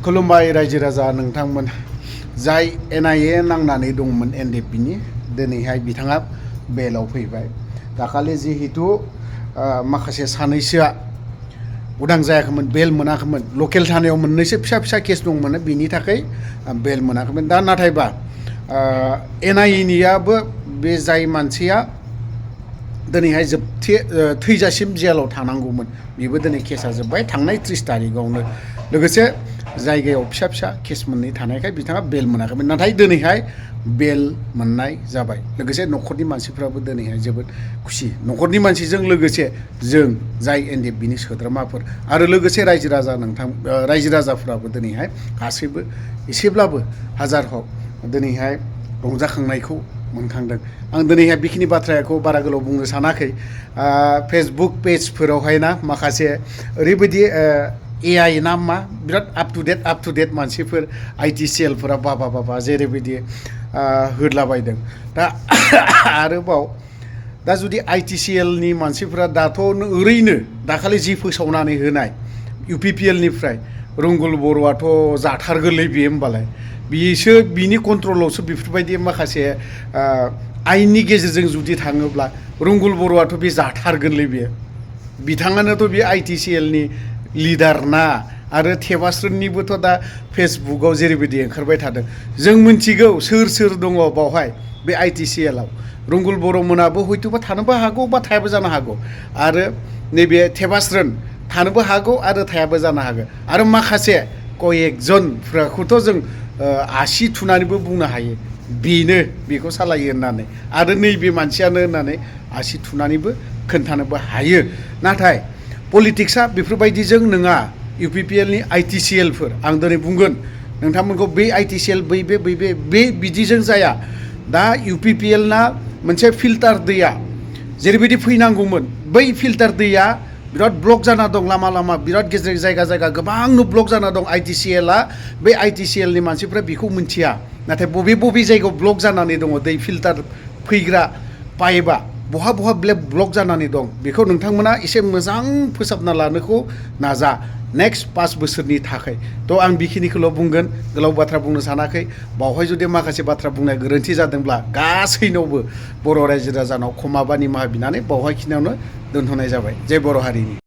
खुलुमबाय रायजो राजा नोंथांमोन जाय NIA नांनानै दंमोन NDPनि दिनैहाय बिथाङा बेलाव फैबाय दाखालि जिहेतु माखासे सानैसोआ उदां जायाखैमोन बेल मोनाखैमोन लकेल थानायाव मोननैसो फिसा फिसा केस दंमोन बिनि थाखाय बेल मोनाखैमोन दा नाथायबा NIA नियाबो बे जाय मानसिया दिनैहाय थैजासिम जेलाव थानांगौमोन बेबो दिनै केसा जोब्बाय थांनाय 30 तारिखआवनो लोगोसे जायगायाव फिसा फिसा केस मोननै थानायखाय बिथाङा बेल मोनाखैमोन नाथाय दिनैहाय बेल मोननाय जाबाय लोगोसे न'खरनि मानसिफ्राबो दिनैहाय जोबोद खुसि न'खरनि मानसिजों लोगोसे जों जाय NDPनि सोद्रोमाफोर आरो लोगोसे रायजो राजाफ्राबो दिनैहाय गासैबो एसेब्लाबो हाजार हक दिनैहाय रंजाखांनायखौ मोनखांदों आं दिनैहाय बेखिनि बाथ्राखौ बारा गोलाव बुंनो सानाखै फेसबुक पेजफोरावहाय ना माखासे ओरैबायदि AI ना मा बिराद आप टु डेट मानसिफोर ITCL फोरा बाबा जेरैबायदि होदलाबायदों दा आरोबाव दा जुदि ITCL नि मानसिफोरा दाथ' ओरैनो दाखालि जि फोसावनानै होनाय UPPL निफ्राय रुंगुल बर'आथ' जाथारगोरलै बियो होमबालाय बिसो बिनि कन्ट्रलावसो बेफोरबायदि माखासे आयेननि गेजेरजों जुदि थाङोब्ला रुंगुल बर'आथ' बे जाथारगोनलै बियो बिथाङानोथ' बे ITCL नि लिडार ना आरो थेबास्रोननिबोथ' दा फेसबुकआव जेरैबायदि ओंखारबाय थादों जों मिन्थिगौ सोर दङ बावहाय बे ITCL आव रुंगुल बर' मोनाबो हयथ'बा थानोबो हागौ बा थायाबो जानो हागौ आरो नैबे थेबास्रोन थानोबो हागौ आरो थायाबो जानो हागौ आरो माखासे कयेकजनफोरखौथ' जों आसि थुनानैबो बुंनो हायो बेनो बेखौ सालायो होननानै आरो नैबे मानसियानो होननानै आसि थुनानैबो खोन्थानोबो हायो नाथाय पलिटिक्सआ बेफोरबायदिजों नङा UPPL नि ITCL फोर आं दिनै बुंगोन नोंथांमोनखौ बै ITCL बे बिदिजों जाया दा UPPL ना मोनसे फिल्टार दैया जेरैबायदि फैनांगौमोन बै फिल्टार दैया बिराद ब्लक जाना दं लामा बिराद गेजेर जायगा गोबांनो ब्लक जाना दं ITCL आ बे ITCL नि मानसिफ्रा बेखौ मिन्थिया नाथाय बबे जायगायाव ब्लक जानानै दङ दै फिल्टार फैग्रा पाइपआ बहा ब्लक जानानै दं बेखौ नोंथांमोना एसे मोजां फोसाबना लानोखौ नाजा नेक्स्ट 5 बोसोरनि थाखाय थ' आं बेखिनिखौल' बुंगोन गोलाव बाथ्रा बुंनो सानाखै बावहाय जुदि माखासे बाथ्रा बुंनाय गोरोन्थि जादोंब्ला गासैनावबो बर' रायजो राजानाव क्षमा बा निमाहा बिनानै बावहाय खिनियावनो दोनथ'नाय जाबाय जय बर' हारिनि